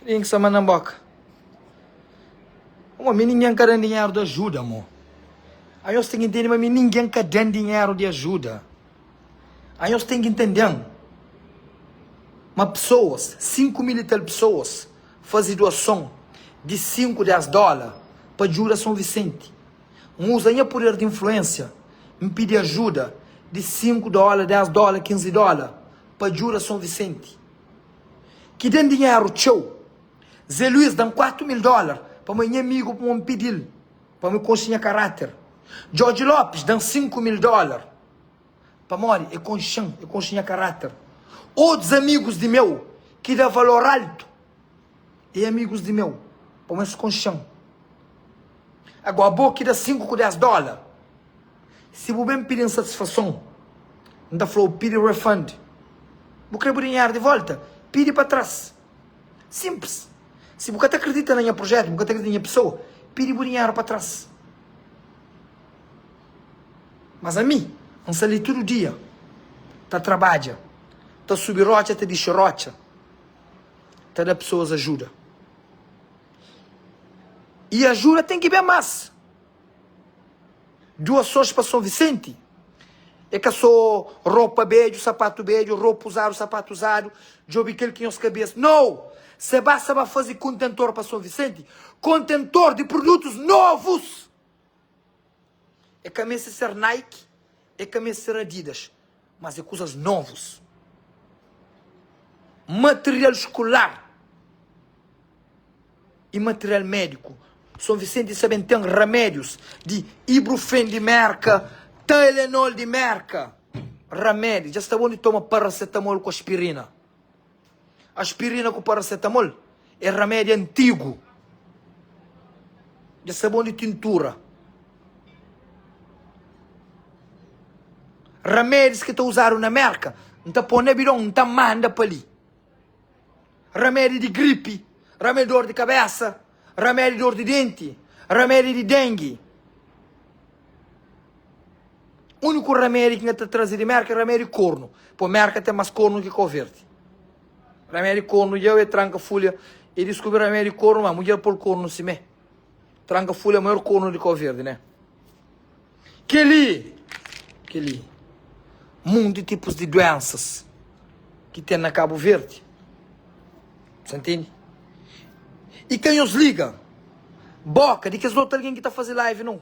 Quem que sa manda boca? Mo, mi ninguém ka dan dinheiro de ajuda, mo. Anhos tem que entender, mas mi ninguém ka dan dinheiro de ajuda. Anhos tem que entender. Ma pessoas, 5 mil e tal pessoas, faze doação de 5, 10 dólar pa ajuda São Vicente. N uza nha puder di influensia, N pidi ajuda di 5 dóla, 10 dóla, 15 dóla pa djuda Son Visenti, ki da-m dinheru txeu. Zé Luís da-m 4 mil dólar pamodi nha amigu pamodi N pidi-l, pamodi el konxe nha karáter. Djodje Lopes da-m 5 mil dólar pamodi el konxe-m, el konxe nha karáter. Otus amigus di meu ki da valor altu é amigus di meu pamodi es konxe-m. Agora bo ki da 5 ku 10 dólar, si bu ben pidi-m satisfason, N ta fla-u pidi refund. Bu kre bu dinheru di volta? Pidi pa tras. Sinplis. Si bu ka ta kridita na nha projetu, bu ka ta kridita na nha pesoa, pidi bu dinheru pa tras. Mas ami, N sta li tudu dia ta trabadja, ta subi rotxa, ta dixi rotxa, ta da pesoas ajuda. I ajuda ten ki ben más. Doasons pa Son Visenti é ka sô ropa bedju, sapatu bedju, ropa uzadu, sapatu uzadu, djobe kel ki nhos kabesa. No! Se basta ba faze kontentor pa Son Visenti, kontentor di produtus novus! É ka meste ser Nike, é ka meste ser Adidas, mas é kuzas novus. Material skolar i material médiku. Son Visenti sa ben ten ramédius di Ibrufen di Merka, Tylenol di Merka. Ramédi. Dja sta bon di toma parasetamol ku aspirina. Aspirina ku parasetamol é ramédi antigu. Dja sta bon di tintura. Ramédis ki ta uzadu na Merka, N ta pô na bidon, N ta manda pa li. Ramédi di gripi, ramédi di dor di kabésa, ramédi di dor di denti, ramédi di dengi. Úniku ramédi ki N ka ta traze di Merka é ramédi kornu. Pô Merka ten más kornu ki Kau Verdi. Ramédi kornu dja é tranka fulha. E diskubri ramédi kornu, má mudjer pô-l kornu simé. Tranka fulha é maior kornu di Kau Verdi, né? Kel-li, kel-li, munti tipus di duensas ki ten na Kabu Verdi. Sa ntende? I ka nhos liga boka di kes otu algen ki ta faze live nau.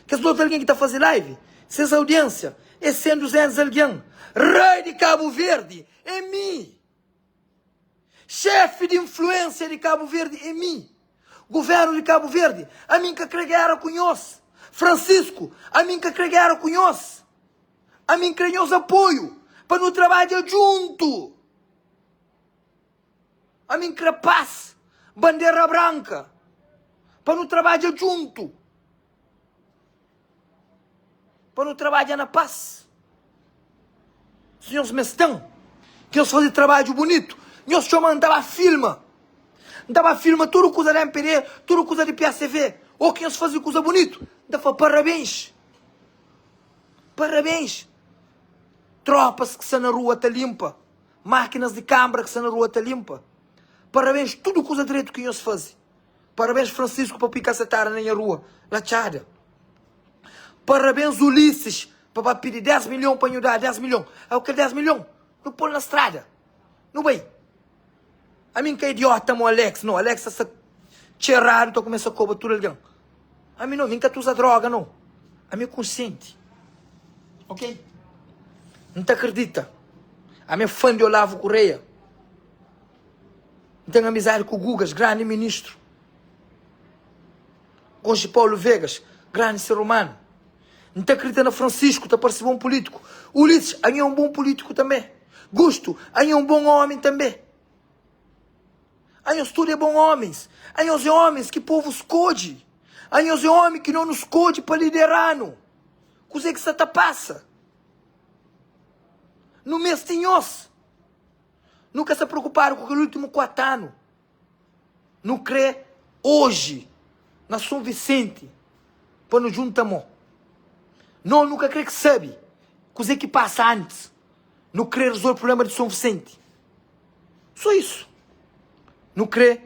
Kes otu algen ki ta faze live, ses audiensia é 100, 200 algen. Rei di Kabu Verdi é mi! Xefi di influensia di Kabu Verdi é mi. Guvernu di Kabu Verdi, ami N ka kre gera ku nhos. Francisco, ami N ka kre gera ku nhos. Ami N kre nhos apoiu pa nu trabadja djuntu. Ami N kre pas, bandera branka, pa nu trabadja djuntu. Pa nu trabadja na pas. Si nhos meste-m ki nhos faze trabadju bunitu, nhos txoma-m, N ta ba filma. N ta ba filma tudu kuza di mpd, tudu kuza di PACV. Ô ki nhos faze kuza bunitu, N ta fla parabéns. Parabéns. Trópas ki sta na rua ta linpa, mákinas di kanbra ki sta na rua ta linpa. Parabéns tudu kuza dretu ki nhos faze. Parabéns Francisco pa pui kasetada na nha rua la txada. Parabéns Ulisses pa ba pidi 10 milhon pa nhu da 10 milhon. Au kel 10 milhon nu pol na strada. Nu bai. Ami N ka idiota mo Alex no. Alex ta sta txeradu ta kumesa koba tudu algen. Ami no, mi N ka ta uza droga no. Ami é konsienti. Ok? N ta akredita. Ami é fã di Olavo Correia. N ten amizadi ku Gugas, grandi ministru. Konxe Paulo Vegas, grandi ser umanu. N ta kridita na Francisco, ta parse bon pulítiku. Ulisses, anho é un bon pulítiku tanbê. Gusto, anho é un bon ómi tanbê. Anhos tudu é bon ómis. Anhos é ómis ki povu skodje. Anhos é ómi ki no nu skodje pa lidera-nu. Kuzê ki sta ta pasa? Nu meste nhos. Nu ka sta preokupadu ku kel últimu kuatu anu. Nu krê oji, na Son Visenti, pa nu djunta mô. No, nu ka krê ki sabe kuzê ki pasa antis. Nu krê rezolve prubléma di Son Visenti. Sô isu. Nu krê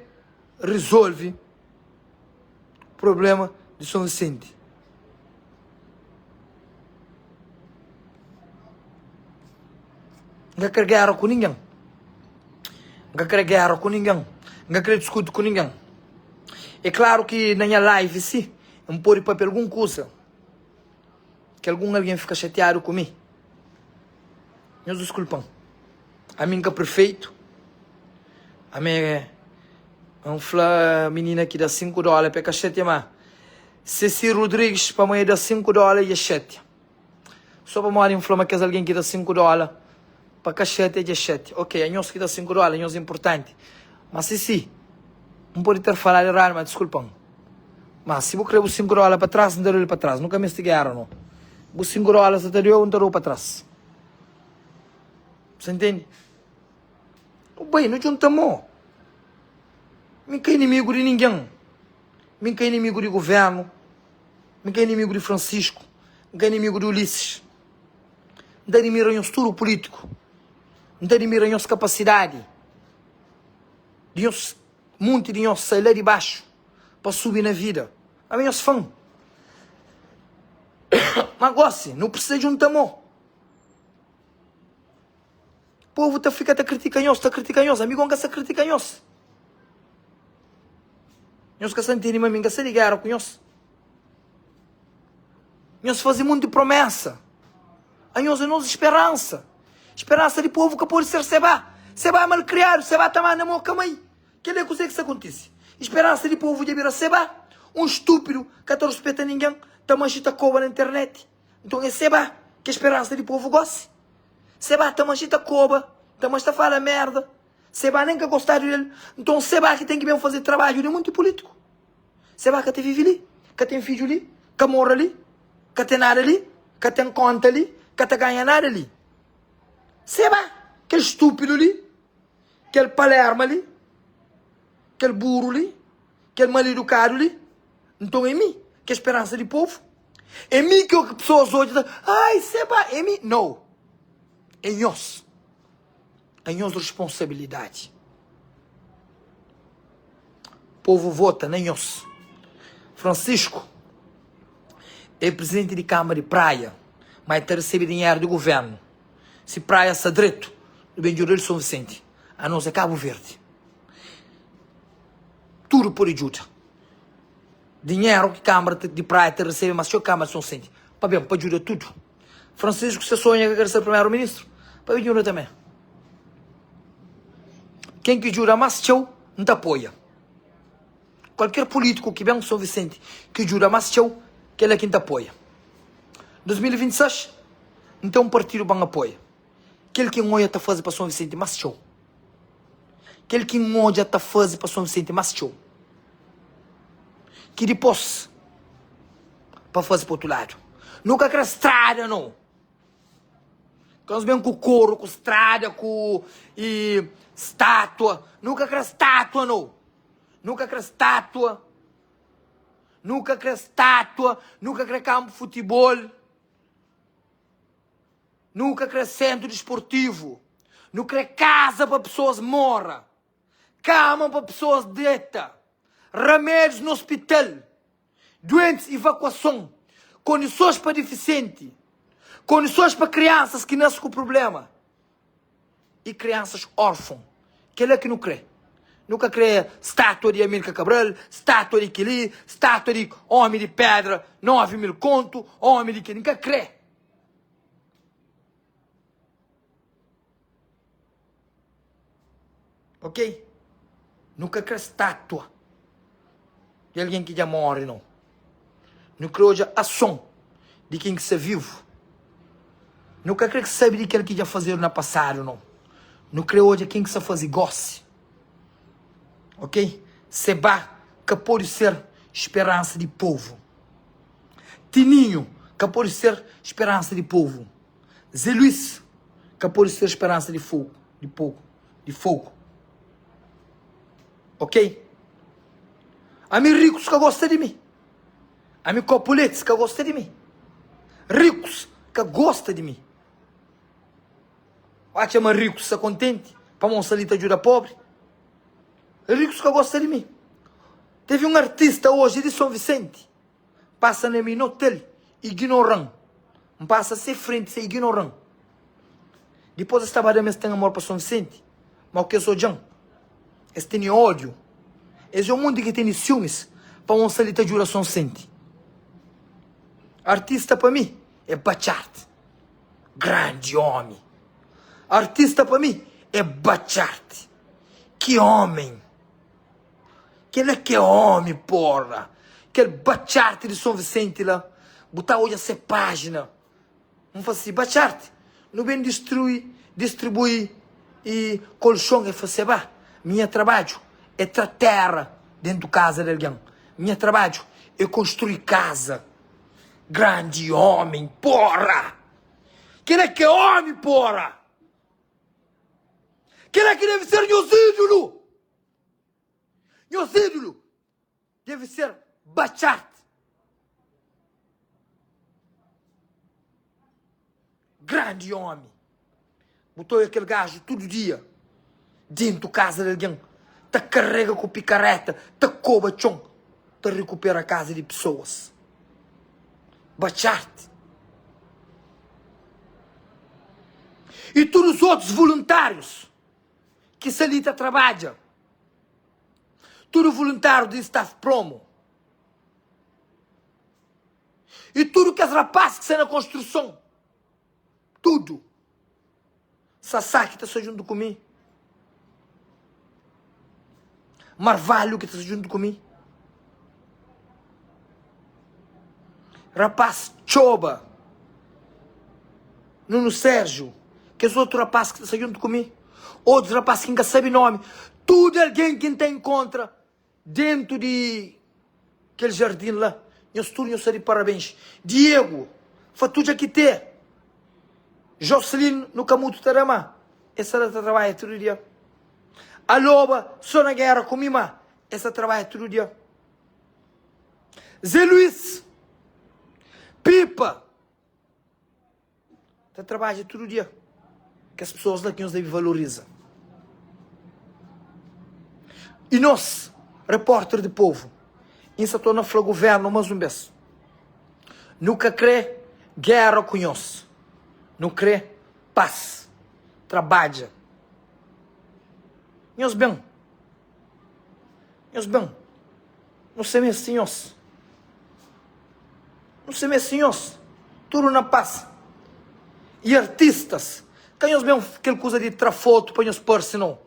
rezolve prubléma di Son Visenti. N ka kre géra ku ningen. N ka kre géra ku ningen. N ka kre diskuti ku ningen. É klaru ki na nha live si, N pode papia algun kuza ki algun algen fika xatiadu ku mi. Nhos diskulpa-m. Ami N ka perfeitu. Ami é. N fla minina ki da 5 dóla pa e ka xatia má. Ceci Rodrigues pamodi e da 5 dóla i e xatia. Só pamodi N fla ma kes algen ki da 5 dóla pa ka xatia dja xatia. Ok, anhos ki da 5 dóla, anhos é inportanti. Má Ceci, N pode ter faladu eradu, má diskulpa-m. Má si bu kre bu 5 dóla pa tras, N ta da-u el pa tras. Nu ka meste géra, no. Bu 5 dóla sa ta due-u, N ta da-u pa tras. Bu sa ntende? Nu bai, nu djunta mô. Mi N ka inimigu di ningen. Mi N ka inimigu di govérnu. Mi N ka inimigu di Francisco. N ka inimigu di Ulisses. N ta adimira nhos tudu pulítiku. N ta adimira nhos kapasidadi di nhos, munti di nhos sai la di baxu pa subi na vida. Ami nhos fan. Ma gósi, nu precisa djunta mô. Povu ta fika ta kritika nhos, ta kritika nhos. Ami gó N ka sta kritika nhos. Nhos ka sta ntende ma mi N ka sta di géra ku nhos. Nhos faze monti promésa. Anhos é nos speransa. Speransa di povu ka pode ser sebá. Seba é malkriadu, Seba ta manda moka mai. Kel-li é kuzê ki sta kontise. Speransa di povu dja bira Seba, un stúpidu, ka ta ruspeta ningen, ta manxe ta koba na internet. Nton é Seba ki é speransa di povu gósi? Seba ta manxe ta koba, ta manxe ta fala merda. Seba nen ka gostadu del. Nton Seba ki ten ki ben faze trabadju di munti pulítiku. Seba ka ta vive li, ka ten fidju li, ka mora li, ka ten nada li, ka ten konta li, ka ta ganha nada li. Seba, kel stúpidu li, kel palerma li, kel buru li, kel mal idukadu li. Nton é mi ki é speransa di povu? É mi ki o pesoas odja ta, ai Seba, é mi? No, é nhos. É nhos responsabilidadi. Povu vota na nhos. Francisco é presidenti di Kama di Praia, ma el ta resebe dinheru di governu. Si Praia sta dretu, nu ben djuda-l Son Visenti. Anos é Kabu Verdi. Tudu pode djuda. Dinheru ki Kama di Praia ta resebe, mas txeu ki Kama di Son Visenti. Pa ben, pa djuda tudu. Francisco se sonha ka kre ser primeru ministru, pa ben djuda tanbe. Ken ki djuda mas txeu, N ta apoia. Kualker pulítiku ki ben Son Visenti ki djuda mas txeu, kel-la ki N ta apoia. 2026, N ten un partidu pa N apoia. Kel ki N odja ta faze pa Son Visenti mas txeu. Kel ki N odja ta faze pa Son Visenti mas txeu. Ki dipôs pa faze pa otu ladu. Nu ka kre strada no. Ka nos ben ku koru, ku strada, ku e statua. Nu ka kre statua no. Nu ka kre statua. Nu ka kre statua. Nu ka kre kampu futibol. Nu ka kre sentru disportivu. Nu kre kaza pa pesoas mora. Kama pa pesoas deta. Ramédius na ospital. Duentis, ivakuason. Kondisons pa difisienti. Kondisons pa kriansas ki nase ku prubléma i kriansas órfon. Kel-la ki nu kre. Nu ka kre státua di Amílcar Cabral, státua di kel-li, státua di ómi di pédra, 9000 kontu, ómi di kel-li. N ka kre. Ok? Nu ka kre státua di algen ki dja móre, nau. Nu kre odja ason di ken ki sta vivu. Nu ka kre sabe di kel ki dja fazedu na pasadu, nau. Nu kre odja ken ki sta faze gósi. Ok? Seba ka pode ser speransa di povu. Tininhu ka pode ser speransa di povu. Zé Luís ka pode ser speransa di fogu, di pogu, di fogu. Ok? Ami rikus ka gosta di mi. Ami kopuletis ka gosta di mi. Rikus ka gosta di mi. Atxa ma rikus sta kontenti pamodi N sta li ta djuda pobri? Rikus ka gosta di mi. Tevi un artista oji di Son Visenti pasa na mi na otel ignoran. N pasa se frenti se ignoran. Dipôs es ta ba da ma es ten amor pa Son Visenti, ma o ki es odja-m, es tene ódiu. Es é un monti ki tene siumis pa un sta li ta djuda Son Visenti. Artista pa mi é Batchart, grandi ómi. Artista pa mi é Batchart, ki ómen! Kel-la ki é ómi, porra! Kel Batchart di Son Visenti la, bu ta odja se pájina. N fla si, Batchart, nu ben distrui, distribui i kolxon. El fla, Seba, mi nha trabadju é tra téra dentu kaza di algen. Mi nha trabadju é konstrui kaza. Grandi ómi, porra! Kel-la ki é ómi, porra! Kel-la ki debe ser nhos ídulu! Nhos ídulu debe ser Batchart. Grandi ómi. Bu ta oia kel gaju tudu dia dentu kaza di algen, ta karega ku pikareta, ta koba txon, ta rekupera kaza di pesoas. Batchart. I tudu os otus voluntárius ki sta li ta trabadja, tudu voluntáriu di staff promo i tudu kes rapaz ki sta na konstruson, tudu. Sasá ki ta sta djuntu ku mi. Marvalho ki ta sta djuntu ku mi. Rapaz Txoba, Nuno Sérgio, kes otu rapaz ki ta sta djuntu ku mi, otus rapaz ki N ka sabe nomi, tudu algen ki N ta inkontra dentu di kel jardin la, nhos tudu nhos sta di parabens. Diego, Fatudja Kite, Jocelyn nu ka mutu ta da ma e sta la ta trabadja tudu dia. Aloba so na gera ku mi ma e sta trabadja tudu dia. Zé Luís, Pipa ta trabadja tudu dia. Kes pesoas la ki nhos debe valoriza. I nos, repórter di povu, N sta torna fla govérnu más un bês, nu ka krê géra ku nhos, nu krê pas. Trabadja. Nhos ben. Nhos ben. Nu sta meste nhos. Nu sta meste nhos. Tudu na pas. I artistas, ka nhos ben kel kuza di tra fotu pa nhos parse no.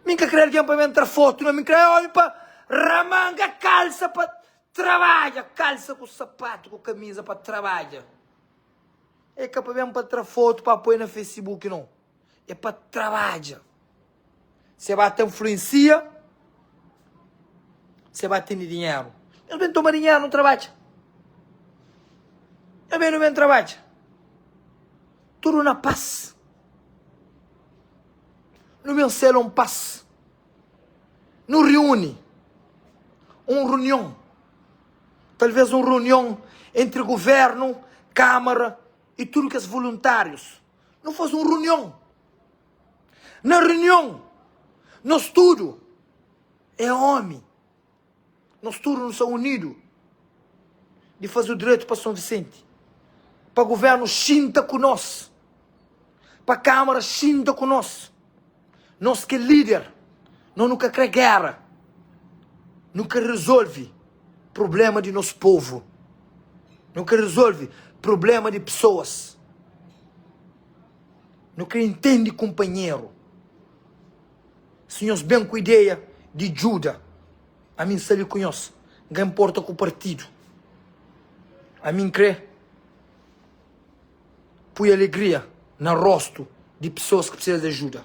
Mi N ka kre algen pa ben tra fotu no. Mi N kre omi pa ramanga kalsa pa trabadja. Kalsa ku sapatu ku kamiza pa trabadja. E ka pa ben pa tra fotu pa poi na facebook no. É pa trabadja. Se ba ta influencia, se ba tene dinheru. Nhos ben toma dinheru nu trabadja. Nhos ben nu ben trabadja. Tudu na pas. Nu ben sela un pas. Nu riuni un runion. Talvez un runion entri guvernu, kamara i tudu kes voluntarius. Nu faze un runion. Na runion, nos tudu é ómi. Nos tudu nu sta unidu di faze o dretu pa Son Visenti, pa guvernu xinta ku nos, pa Kámara xinta ku nos. Nos ki é líder, nos nu ka krê géra, nu krê rezolve prubléma di nos povu, nu krê rezolve prubléma di pesoas. Nu krê intende kunpanheru. Si nhos ben ku ideia di djuda, ami N sta li ku nhos. N ka inporta ku partidu. Ami N krê pui alegria na rostu di pesoas ki precisa di ajuda.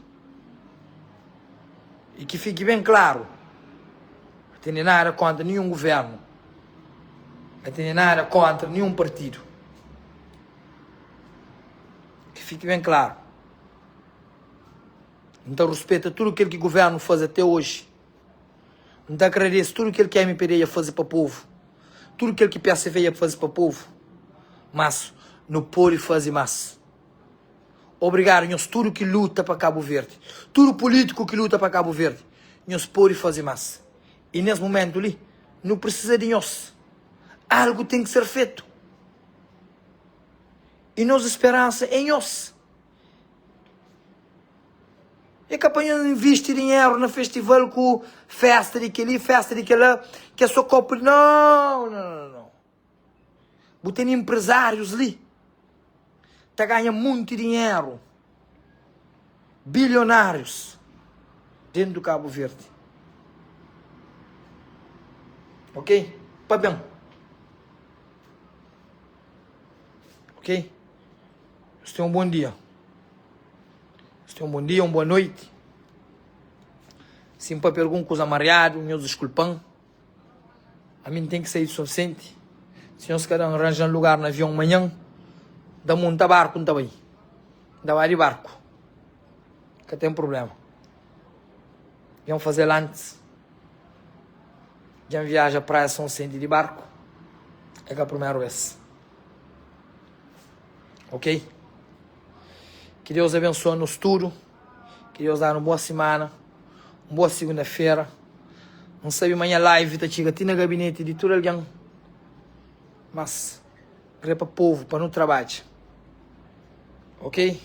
I ki fiki ben klaru, ka tene nada kontra ninhun guvernu, ka tene nada kontra ninhun partidu. Ki fiki ben klaru, N ta ruspeta tudu kel ki guvernu faze ate oji. N ta agradese tudu kel ki mpd dja faze pa povu, tudu kel ki psv dja faze pa povu, mas nu pode faze mas. Obrigadu nhos tudu ki luta pa Kabu Verdi, tudu pulitiku ki luta pa Kabu Verdi, nhos pode faze mas. I nes mumentu li, nu prisiza di nhos. Algu ten ki ser fetu. I nos speransa é nhos. É ka pa nhos invisti dinheru na festival ku festa di kel-li, festa di kel-la, ki é sô kopu di. Nau, nau, nau, nau. Bu ten inprezárius li ta ganha monti dinheru, bilionárius dentu di Kabu Verdi. Ok? Pa ben. Ok? Nhos ten un bon dia. Nhos ten un bon dia, un boa noiti. Si N papia algun kuza mariadu, nhos diskulpa-m. Ami N ten ki sai di Sonsenti. Si nhos ka da-m ranja-m lugar na avion manhan, N ta munta barku N ta bai. N ta bai di barku. Ka ten prubléma. Dja N faze-l antis. Dja N viaja Praia Sonsenti di barku. É ka primeru bês. Ok? Ki Deus abensua nos tudu. Ki Deus da-nu boa simana, un boa sigunda-fera. N sabe ma nha live ta txiga ti na gabineti di tudu algen, mas kre pa povu, pa nu trabadja. Ok?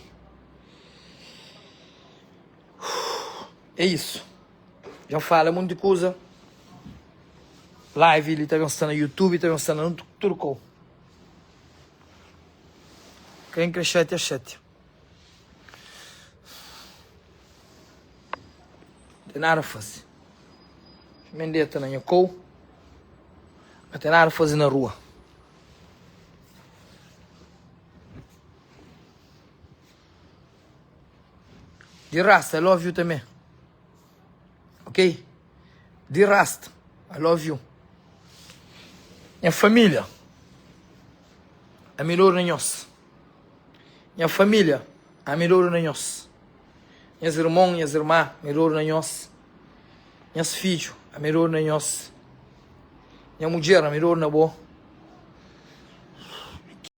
É isu. Dja N fala monti kuza. Live li ta ben sta na YouTube, ta ben sta na tudu kou. Ken kre xatia, xatia. Tem nada a faze. Mi deta na nha kou. Ka ten nada faze na rua. Di rasta, I love you também. Ok? Di rasta, I love you. Nha família, ami loru na nhos. Nha família, ami loru na nhos. Nhas irmon, nhas irmá, ami loru na nhos. Nhas fidju, ami loru na nhos. Nha mudjer, ami loru na bo.